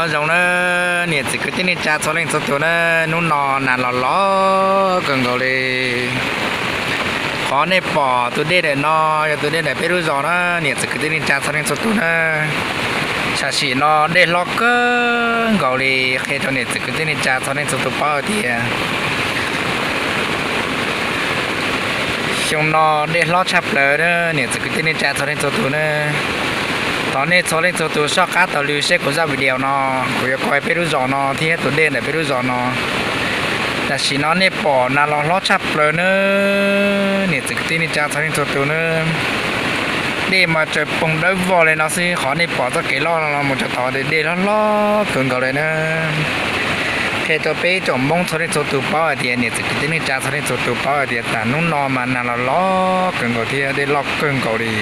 Nyob zoo na, niam txiv kwv tij neej tsa txhua leej txhua tus na, hnub no nag los los kawg nkaus li. Qhov nej pom tus dej ntawm no yog tus dej ntawm peb lub zos na, niam txiv kwv tij neej tsa txhua leej txhua tus na. Tam sim no dej hlob kawg nkaus li, qhia rau niam txiv kwv tij neej tsa txhua leej txhua tus paub hais tias xyoo no dej hlob tshaj plaws na, niam txiv kwv tij neej tsa txhua leej txhua tus na. Thov nej txhua leej txhua tus soj qab taug lw saib kuv zaj video no, kuv yuav qhia peb lub zos no thiab tus dej ntawm peb lub zos no. Tam sim no nej pom nag los hlob tshaj plaws na, niam txiv kwv tij neej tsa txhua leej txhua tus na. Dej mas tsaws poog dawb vog li no xwb, qhov nej pom txoj kev loj no los mus txog tod dej hlob hlob kawg nkaus li na. Qhia rau peb tsoom Hmoob txhua leej txhua tus paub hais tias niam txiv kwv tij neej tsa txhua leej txhua tus paub hais tias tam hnub no mas nag los los kawg nkaus thiab dej loj kawg nkaus li.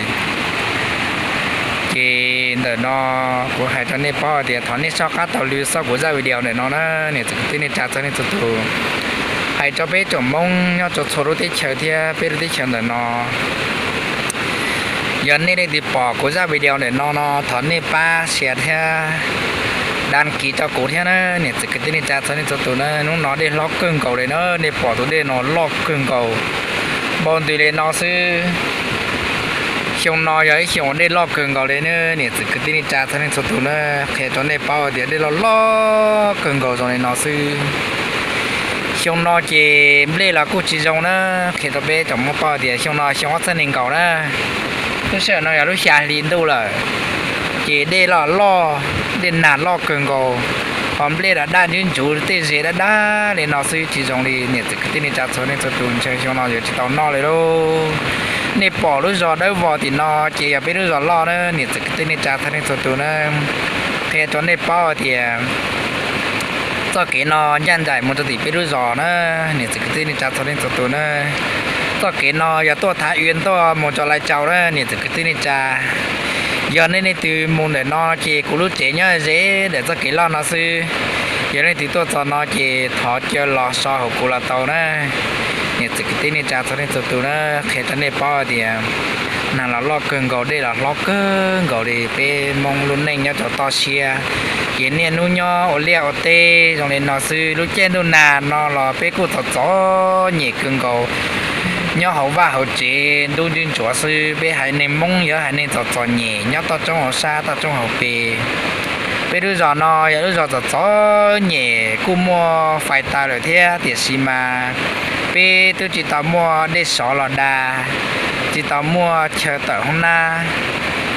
Ces ntawm no kuv hais rau nej paub hais tias thov nej soj qab taug lw xauj kuv zaj video ntawm no na, niam txiv kwv tij neej tsa txhua leej txhua tus. Hais rau peb tsoom Hmoob nyob rau txhua lub teb chaws thiab peb lub teb chaws ntawm no, yog nej leej twg pom kuv zaj video ntawm no no thov nej pab share thiab đăng ký rau kuv thiab na, niam txiv kwv tij neej tsa txhua leej txhua tus na. Hnub no dej hlob kawg nkaus li na, nej pom tus dej no loj kawg nkaus npau ntws li no xwb. Xyoo no yog ib xyoo dej loj kawg nkaus li na, niam txiv kwv tij neej tsa txhua leej txhua tus na. Qhia rau nej paub tias dej loj loj kawg nkaus zoo li no xwb. Xyoo no ces nplej los kuj tsis zoo na, qhia rau peb tsoom Hmoob paub tias xyoo no xyoo ob txhiab nees nkaum na, lub sij hawm no yog lub xya hli ntuj lawm, ces dej los loj, dej nag loj kawg nkaus, ho nplej los daj ntsub ntsuv tej ze daj daj li no xwb tsis zoo li, niam txiv kwv tij neej tsa txhua leej txhua tus, ntshe xyoo no yuav tsis tau noj li lauj. Nej pom lub zos dawb vog tim no ces yog peb lub zos loj na, niam txiv kwv tij neej tsa txhua leej txhua tus na. Qhia rau nej paub tias txoj kev no ncaj nraim mus rau tim peb lub zos na, niam txiv kwv tij neej tsa txhua leej txhua tus na. Txoj kev no yog tuaj Thav Uas tuaj mus rau Lais Tsau na, niam txiv kwv tij neej tsa. Yog nej leej twg mus ntawm no ces kuv lub tsev nyob ze ntawm txoj kev loj no xwb. Yog leej twg tuaj txog no ces thov caw los so hauv kuv los tau na, niam txiv kwv tij neej tsa txhua leej txhua tus na. Qhia rau nej paub tias nag los loj kawg nkaus, dej los hlob kawg nkaus li, peb Hmoob lub neej nyob rau toj siab, ces niaj hnub nyob ua liaj ua teb zoo li no xwb. Lub caij ntuj nag no los peb kuj txom txom nyem kawg nkaus, nyob hauv vaj hauv tsev ntub ntsub ntsuav xwb. Peb haiv neeg Hmoob yog haiv neeg txom txom nyem nyob toj roob hauv sab toj roob hauv pes. Peb lub zos no yog lub zos txom txom nyem, kuj muaj fais tas lawm thiab, tiam sis mas peb twb tsis tau muaj dej sov los da, tsis tau muaj chaw tawm hoob nab.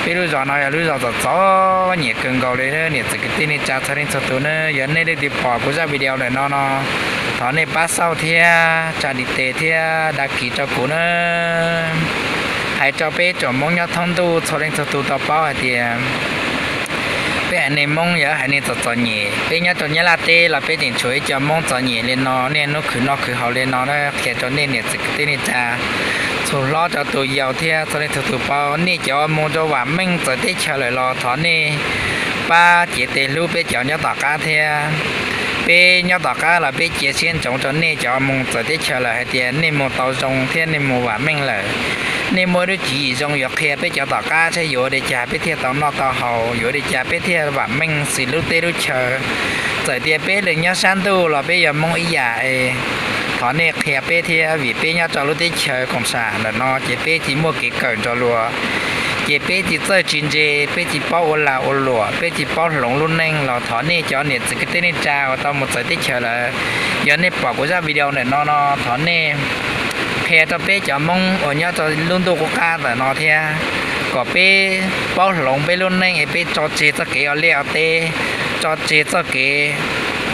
Peb lub zos no yog lub zos txom txom nyem kawg nkaus li, niam txiv kwv tij neej tsa txhua leej txhua tus na. Yog nej leej twg pom kuv zaj video ntawm no no, thov nej pab xauj thiab tsa ntiv tes thiab đăng ký rau kuv na. Hais rau peb tsoom Hmoob nyob thoob ntuj txhua leej txhua tus tau paub hais tias peb haiv neeg Hmoob yog haiv neeg txom txom nyem. Peb nyob rau Nyab Laj teb los peb tseem tshuav ib co Hmoob txom nyem li no, niaj hnub khwv noj khwv haus li no na. Qhia rau nej niam txiv kwv tij neej tsa, txhua hlob rau tus yau thiab txhua leej txhua tus paub. Nej cov mus rau vam meej txawv teb chaws lawm los thov nej pab cev tes hlub peb cov nyob tom qab thiab. Peb nyob tom qab los peb cia siab ntsoov rau nej cov mus txawv teb chaws lawm hais tias nej mus tau zoo thiab nej mus vam meej lawm. Nej muaj ib lub tswv yim zoo yuav qhia peb cov tom qab saib yuav ua li cas peb thiaj tau noj tau haus, yuav ua li cas peb thiaj vam meej xws lub teb lub chaw. Txawm tias peb leej nyob sab ntuj los peb yog Hmoob ib yam es thov nej qhia peb thiab, vim peb nyob rau lub teb chaws koom sam ntawm no ces peb tsis muaj kev kawm nrog luag, ces peb tsis txawj tsis ntse, peb tsis paub ua lag ua luam, peb tsis paub hloov lub neej los thov nej cov niam txiv kwv tij neej tsa uas tau mus txawv teb chaws lawm, yog nej pom kuv zaj video ntawm no no thov nej qhia rau peb cov Hmoob uas nyob rau lub ntuj qub qab ntawm no thiab, kom peb paub hloov peb lub neej es peb tso tseg txoj kev ua liaj ua teb, tso tseg txoj kev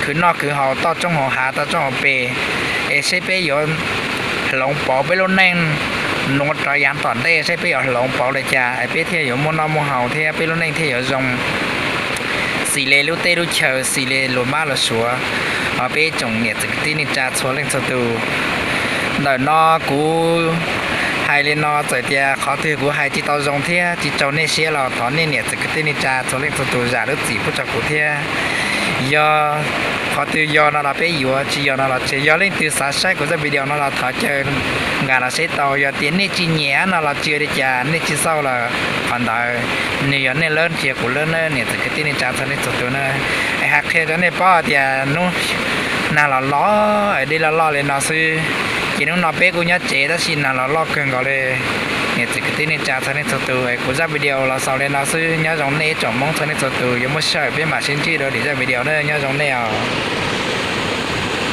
khwv noj khwv haus toj roob hauv hav toj roob hauv pes, es saib peb yuav hloov pauv peb lub neej nuav rov yav tom ntej, saib peb yuav hloov pauv li cas es peb thiaj yuav muaj noj muaj haus thiab peb lub neej thiaj yuav zoo xws li lub teb lub chaw, xws li luag mab luag suav. Ho peb tsoom niam txiv kwv tij neej tsa txhua leej txhua tus, ntawm no kuv hais li no, txawm tias qhov twg kuv hais tsis tau zoo thiab tsis raug nej siab los thov nej niam txiv kwv tij neej tsa txhua leej txhua tus zam lub txim pub rau kuv thiab. Yog qhov twg yog no los peb yuav, tsis yog no los tseg. Yog leej twg xav saib kuv zaj video no los thov caw nkag los saib tau. Yog tias nej tsis nyiam no los tsis ua li cas, nej tsis xauj los qhov ntawd nws yog nej lab thiab kuv lab na, niam txiv kwv tij neej tsa txhua leej txhua tus na. Es hais qhia rau nej paub tias hnub nag los los, dej loj loj li no xwb, ces hnub no peb kuj nyob tsev tab sis nag los loj kawg nkaus li. Niam txiv kwv tij neej tsa txhua leej txhua tus, es kuv zaj video los xaus li no xwb. Nyob zoo nej ib tsoom Hmoob txhua leej txhua tus, yuav muaj sij hawm peb mam sib ntsib dua lwm zaj video na. Nyob zoo nej os.